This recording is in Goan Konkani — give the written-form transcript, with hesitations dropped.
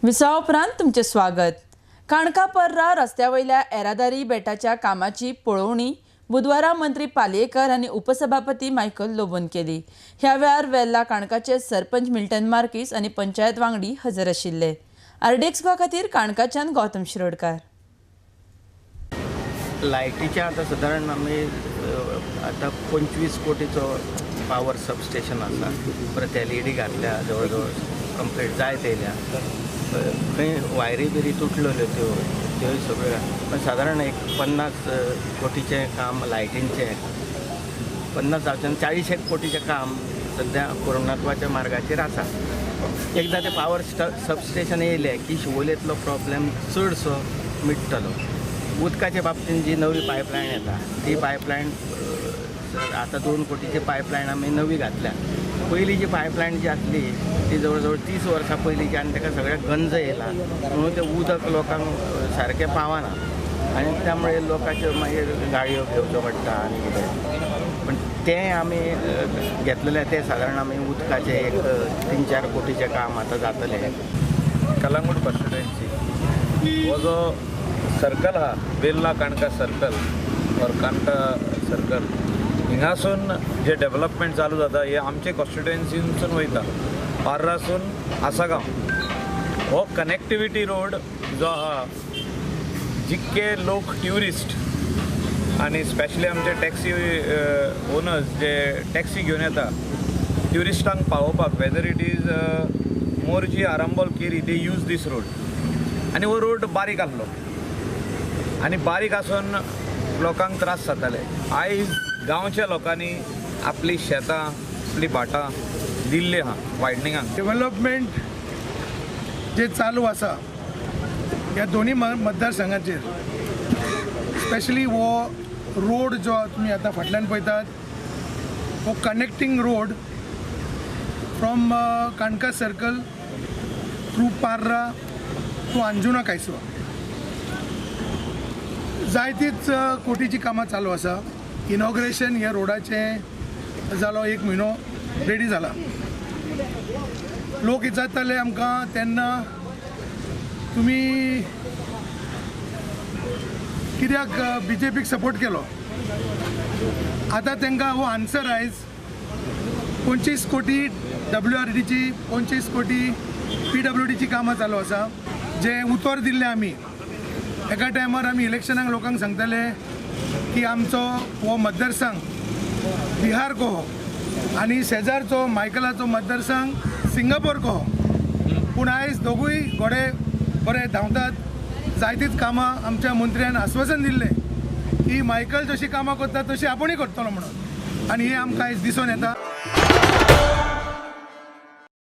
विसवा उपरांत तुमचें स्वागत. काणका पर्रा रस्त्या वयल्या येरादारी बेटाच्या कामाची पळोवणी बुधवारा मंत्री पालयेकर आनी उपसभापती मायकल लोबोन केली. ह्या वेळार वेल्ला काणकाचे सरपंच मिल्टन मार्कीस आनी पंचायत वांगडी हजर आशिल्ले. आरडीएक्स गोवा खातीर काणकाच्यान गौतम शिरोडकार. लायटीचें आतां सादारण आमी आतां 25 कोटीचो पावर सबस्टेशन आसा. परत एलईडी घातल्या, जवळ जवळ कंप्लीट जायत येयल्या. खंय वायरी बिरी तुटलेल्यो त्यो त्योय सगळ्यो. पण सादारण एक 50 कोटीचें काम लायटींचें, 50 जावचें, 40 एक कोटीचें काम सद्या पूर्णत्वाच्या मार्गाचेर आसा. एकदां तें पावर सबस्टेशन येयलें की शिवोलेंतलो प्रॉब्लेम चडसो मिट्टलो. उदकाच्या बाबतीन जी नवी पायपलायन येता ती पायपलायन आतां 2 कोटीची पायपलायन आमी नवी घातल्या. पयलीं जी पायपलायन जी आसली ती जवळ जवळ 30 वर्सां पयलींची आनी ताका सगळ्याक गंज येयला म्हणून तें उदक लोकांक सारकें पावना आनी त्यामुळे लोकांच्यो मागीर गाडयो घेवच्यो पडटा आनी कितें. पण तें आमी घेतलेलें तें सादारण आमी उदकाचें एक 3-4 कोटीचें काम आतां जातलें. कलंगूट कॉन्स्टिट्युएन्सी हो जो सर्कल आहा, वेल्ला Canca circle or Canca circle, हिंगासून जे डेव्हलपमेंट चालू जाता हे आमचे कॉन्स्टिट्युएन्सीनसून वयता. पार्रासून आसागांव हो कनेक्टिविटी रोड जो आहा, जितके लोक ट्युरिस्ट आनी स्पेशली आमचे टॅक्सी ओनर्स जे टॅक्सी घेवन येता ट्युरिस्टांक पावोवपाक, whether it is Morjim, Arambol, Keri, they use this road. आनी हो रोड बारीक आसलो आनी बारीक आसून लोकांक त्रास जाताले. आयज गांवच्या लोकांनी आपली शेतां, आपली भाटां दिल्ली आहा वायडनिंगाक. डेव्हलपमेंट जे चालू आसा ह्या दोन्ही मतदारसंघाचेर, स्पेशली हो रोड जो तुमी आतां फाटल्यान पळयतात हो connecting road from Canacona circle through Parra to Anjuna Kaisua, जायतीच कोटीची कामां चालू आसा. इनॉग्रेशन ह्या रोडाचें जालो, 1 म्हयनो रेडी जाला. लोक विचारताले आमकां तेन्ना, तुमी कित्याक बीजेपीक सपोर्ट केलो? आतां तांकां हो आन्सर आयज 25 कोटी WRDची, 25 कोटी PWDची कामां चालू आसा. जें उतर दिल्लें आमी एका टायमार, आमी इलेक्शनाक लोकांक सांगताले की आमचो हो मतदारसंघ बिहार को आनी शेजारचो मायकलाचो मतदारसंघ सिंगापोर को, पूण आयज दोगूय घोडे बरे धांवतात. जायतीच कामां आमच्या मंत्र्यान आश्वासन दिल्लें की मायकल जशी कामां करता तशी आपूणय करतलो म्हणून, आनी हें आमकां आयज दिसून येता.